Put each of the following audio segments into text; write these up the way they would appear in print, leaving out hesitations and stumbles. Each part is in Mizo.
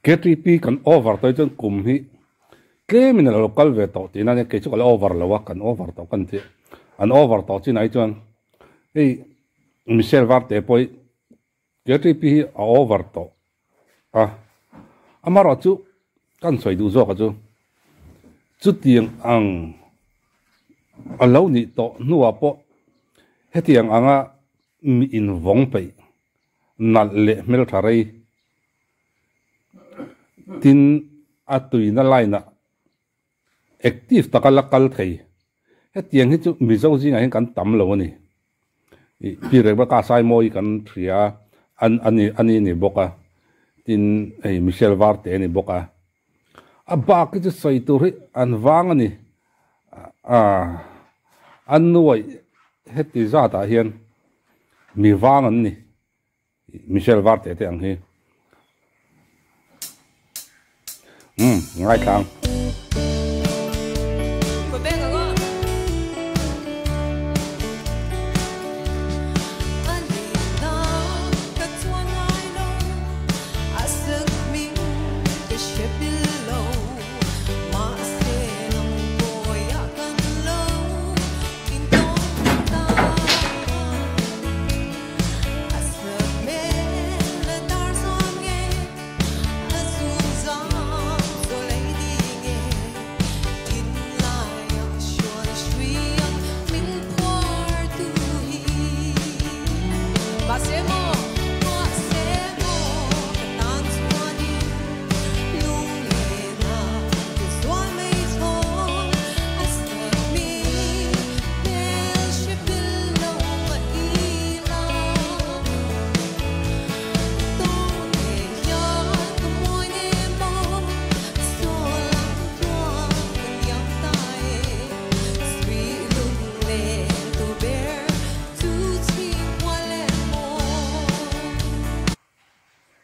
KTP kan over tawh hi chuan kum hi tlemin a lo kal ve tawh tihna ania, kei chu ka la over lo a, kan over tawh ka ni tih an over tawh chinah hi chuan hei Michelle Varte pawh hi KTP hi a over tawh a, amaherawhchu kan sawi duh zawk a chu chutiang ang a lo nih tawh hnuah pawh hetiang anga mi invawng peih nalh leh hmeltha rei tin a tuina line ah active taka la kal thei. Hetiang hi chu Mizo zingah hian kan tam lo a ni. Ih Pi Rebecca Saimawi kan hria a, an ani ani ni bawk a, tin hei Michelle Varte a ni bawk a. A bak hi chu sawi tur hi an vang a ni. Ah an nuaih heti zatah hian mi vang an ni. Michelle Varte te ang hi. Umm ngaithlang.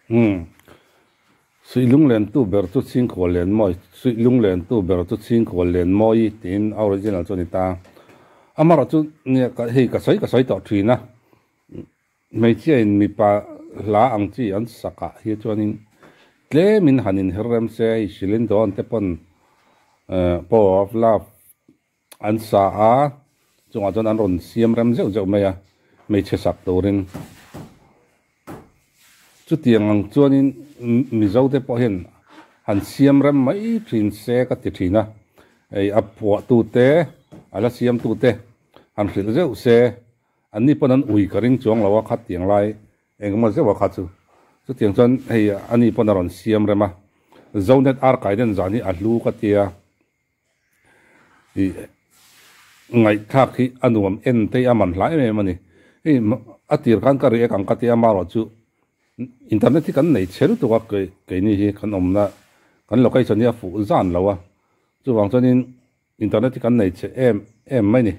Umm. Suih lunglentu ber chu chhingkhual len mawi, suih lunglentu ber chu chhingkhual len mawi tiin a original chu a ni ta. Amaherawh chu nia ka hei ka sawi ka sawi tawh thin a, hmeichhia in mipa hla ang chi an sak ah hi chuanin tlem in han inher rem se hei Celine Dion te pawn Power of Love an sa a, chungah chuan an rawn siam rem zeuh zeuh mai a, hmeichhe sak turin. Chutiang ang chuanin Mizo te pawh hian han siam rem mai thin se ka ti thin a, hei a phuahtu te, a la siamtu te han hrilh zeuh se, anni pawn an ui ka ring chuang lo a khatiang lai engemaw zeuh a kha chu. Chutiang chuan hei ani pawn a rawn siam rem a, Zonet Arkaiden zan hi a hlu ka tia. Ih ngaihthlak hi a nuam en te hi a man hla em em a ni. Hei a tir khan ka react ang ka ti a marawh chu internet hi kan nei chhe lutuk a kei keini hi kan awmna kan location hi a fuh zan lo a chuvang chuanin internet hi kan nei chhe em em mai ni.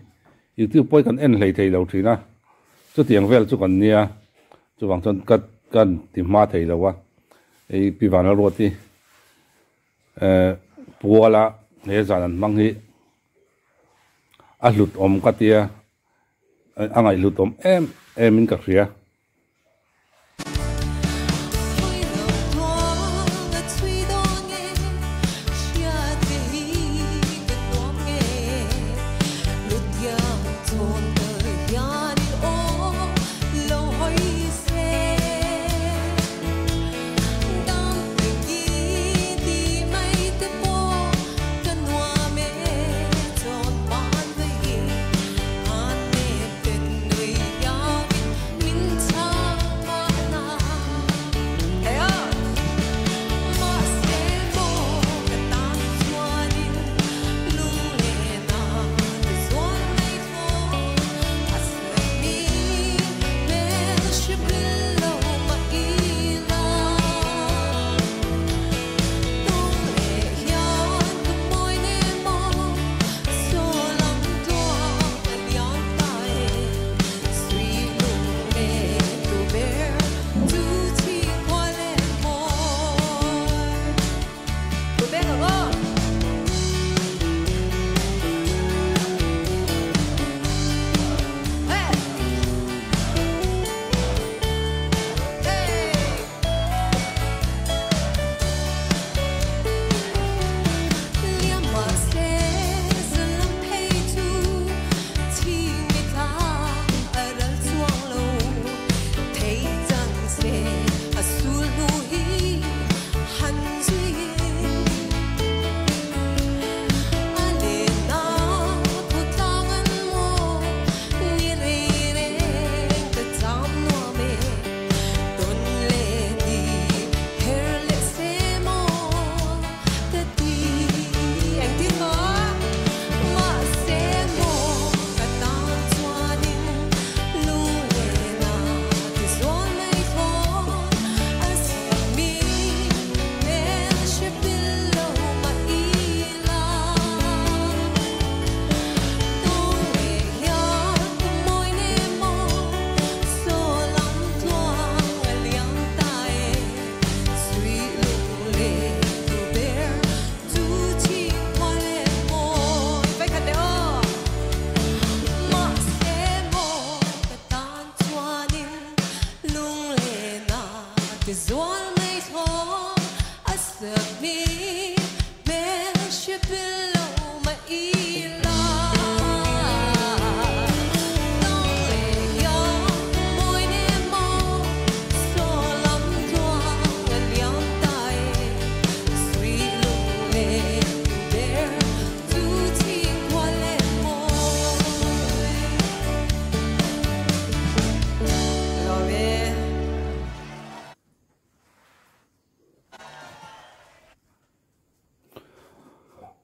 Youtube pawh hi kan en hlei thei lo thin a chutiang vel chu kan nia chuvang chuan ka kan ti hma thei lo a hei Pi Vanlalruati Puala he zan an hmang hi a hlut awm ka tia a ngaihhlut awm em em in ka hria.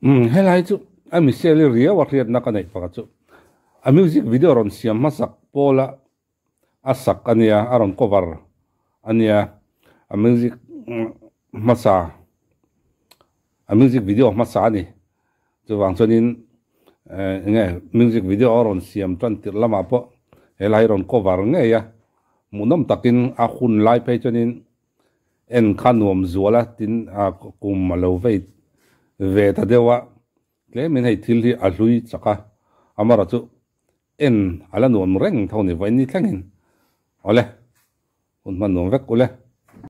Umm helai chu a Michelle i riau a hriatna ka neih pakhat chu a music video rawn siam hmasak pawla a sak a nia a rawn cover a nia a music hmasa a music video hmasa a ni chuvang chuanin eh enge music video a rawn siam tan tirh lamah pawh helai rawn cover ngei a hmuhnawm takin a hun lai phei chuanin En kha nuam zual a, tin a kum a lo vei ve ta deuh a, tlemin hei thil hi a hlui chak a, amarawh chu en a la nuam reng tho ni vawiin ni thlengin. Awle, hun hman nuam vek ule.